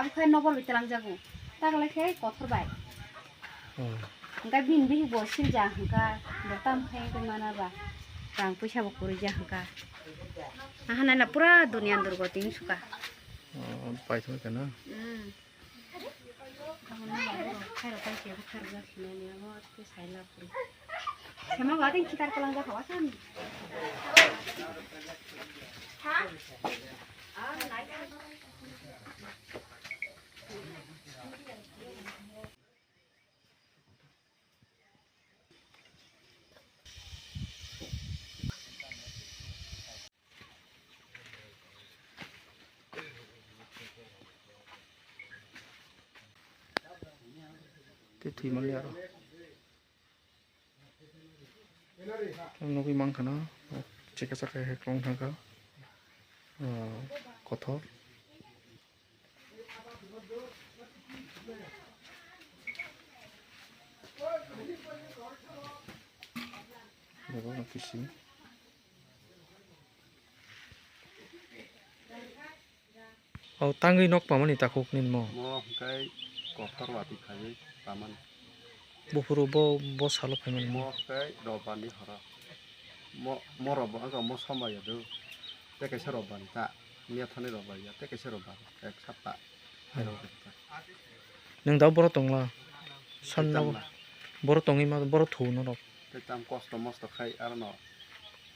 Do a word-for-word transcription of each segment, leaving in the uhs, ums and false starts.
Ang khe nokbar bai twlangjago. Taklai khe kothor bai. Oh. Hwnkhe bini bihik bo siljak hwnkha, bo tamo khe wngwi mano ba. Rang puisa bo kwrwija hwnkha. Aha naila pura duniya durgo tini suka. Oh, paithak khe na? Hmm. Abono khairok paikhe bo khairok jak hinani abo tei saila phuru. Sema ba tei khitar kwlangjak hawa sani. Tei thwi manliya aro. Nugwi mankha na, chekha chakha hai kwlwng thangkha, ah, kothor. Abo no kisi. O tangwi nok pamani takhuk nini mo. Mo hwnkhe kotor watwi khaiwi pamani. Buphuru bo, bo salo phaimani mo. Mo hwnkhe robarni horo. Mo, mo robar wngkha mo sombai ya do. Tei kaisa robarni ta. Miya thani robar ya. Tei kaisa robar. Ek sapta. Hai robar ta. Nwng da boro tongla. Sanno. Tei tangla. Boro tongwi ma, boro thu norok. Tei tam kosto mosto khai aro no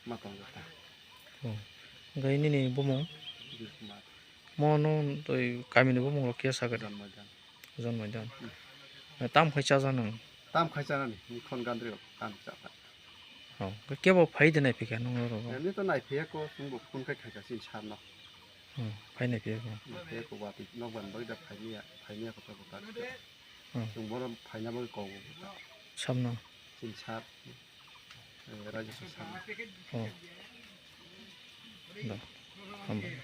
ma tongjakha. Oh. Hwnkhe nini bumung? Vijay Kumar. Mo no twi kamini bumung rok khe sakha de? Jan Maidan. Jan Maidan. Hmm. Tam khai chajaknang? Tam khai chanani, ni khon gandri rok tam chakha. Oh, kebo phai de nai phikha nung oro? Ani to nai phiya ko, sung bo phone khai khai ka sin sar no. Hmm, phai nai phiya ko. Nai phiya ko, wati nok ban bai da phai niya, phai niya ko to ko ta. Hmm. Sung bono phai na bai ko ko ta. Samno. Sin sar. Eh, Raja Sasana. Oh. Da. Hambai.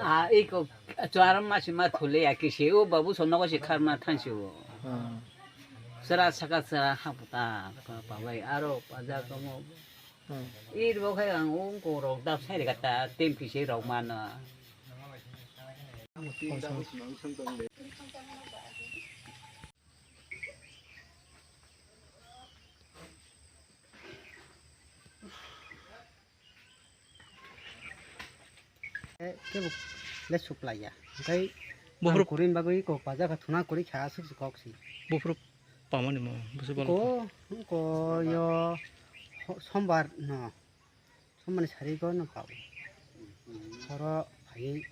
Ah, iko chuaram masi ma thule ya kisi o babu sono ko si kharma thansi o. Hmm. Sera saka sera haputa pa, pa bai aro paja komo. Hmm. Ir bo khai ang ung ko rok dap sai rega ta tem kisi rok mana. Eh, kebo le supply ya. Hwnkhe buphuru ang kwrwini bagwi kok paja kha thuna kwrwi kha aswk se kok si. Buphuru pamani mo, busu balo. Ko, ko yo ho-, sombar no. Sombarni sari ko no pao. Horo phai.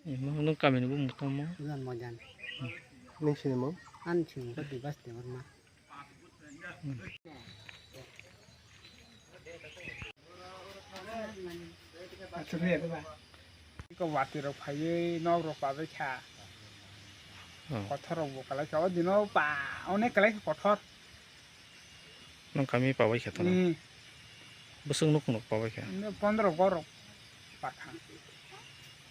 Eh, mo nung kamini bumung tongmo? Ujan Moidan. Nung sini mo? An sini ko Dibas Debbarma. Hmm. Ko wati rok phaiwi nok rok pabai kha. Oh. Kothor rok bo kalai kha. O dino ba onek kalai kha kothor. Nung kami pabai kha tono? Hmm. Bwswk nuk nuk pabai kha? Nini pondro borok pathang.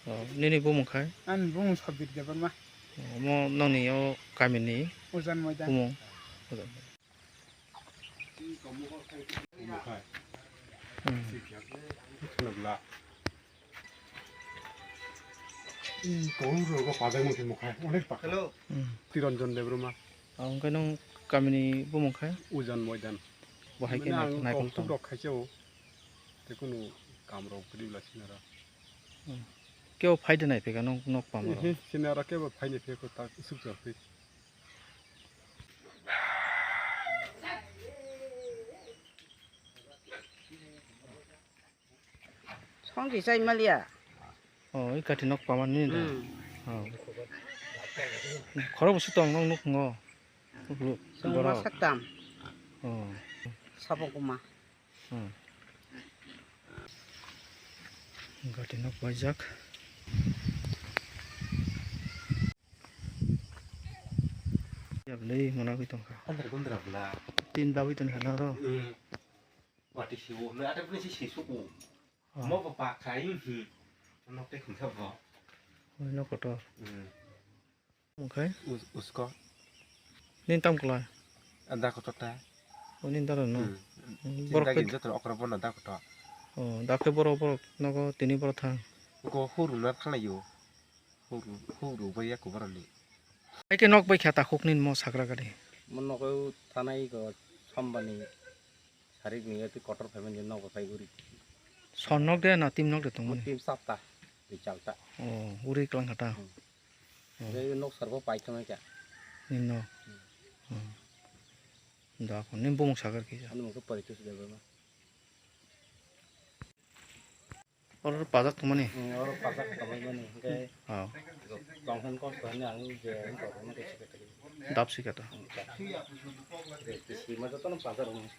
Oh, nini bumung khai? Ani bumung Sabir Debbarma. Oh, mo nongni o kamini Ujan Moidan. Bumung? Ujan. Hmm. Ih, kong rogo pajak mungkin mukhai, onek pakha. Hello. Hmm. Tiranjan Debbarma. Ah, hwnkhe nwng kamini bumung khe? Ujan Moidan. Bo hai khe mane nai-, ang naikol kong tong. Tuk rok khaisa o. Tei kunu kam rok kwrwi bwla sinara. Hmm. Kebo phai de nai phika nwng nok pama rok? Ehe, sinara kebo phai nai phika tak isuk chakri. Songsi chai maliya. Oh, i kathi nok pamani da. Hmm. Oh. Khorok busi tong nong nuk ngo. Nuk lu, song borok. Masak tam. Oh. Sabo kuma. Hmm. Kathi nok paijak. Bwlwi mwnagwi tongkha. Andra gundra bwla. Tin bagwi tongkha na oro. Hmm. Wati siwo, me ata puni si sisu ko. Oh. Mo ba pa khai hi. Nok te khum kha bo. Oi, nok kotor. Hmm. Oke. Us-, usko. Nin tam kulai. Ada kotor ta. Oh, nin daro no. Hmm. Hmm, borok Jindagi ke joto okra bono da kotor. Oh, dakhe borok, borok nogo tini borok thang. Ko huru na thanglayo. Huru, huru bai ya kubarani. Ai ke nok bai kha ta khuk nin mo sakra gari. Mo nok thanai go sombani sarik ni ati kotor phaimani nok bai uri. Son nok de na tim nok de tongmani? Tim sapta, di chalta. Oh, uri klang kha ta. Hmm. Oh. Bai nok sarbo pai tongmani kha. Nin no. Hmm. Oh. Da ko nin bumung sakar ki ja. Ani mungsa pari chus de ba. Oro pajak tongmani? Hmm, oro pajak tongmani, hingke Oh. Tongkhan kosto hwnwi ang je ang tongkhan khe sikha tongkha. Dap sikha to. Hmm, dap. Sima jotono pajak rwmani.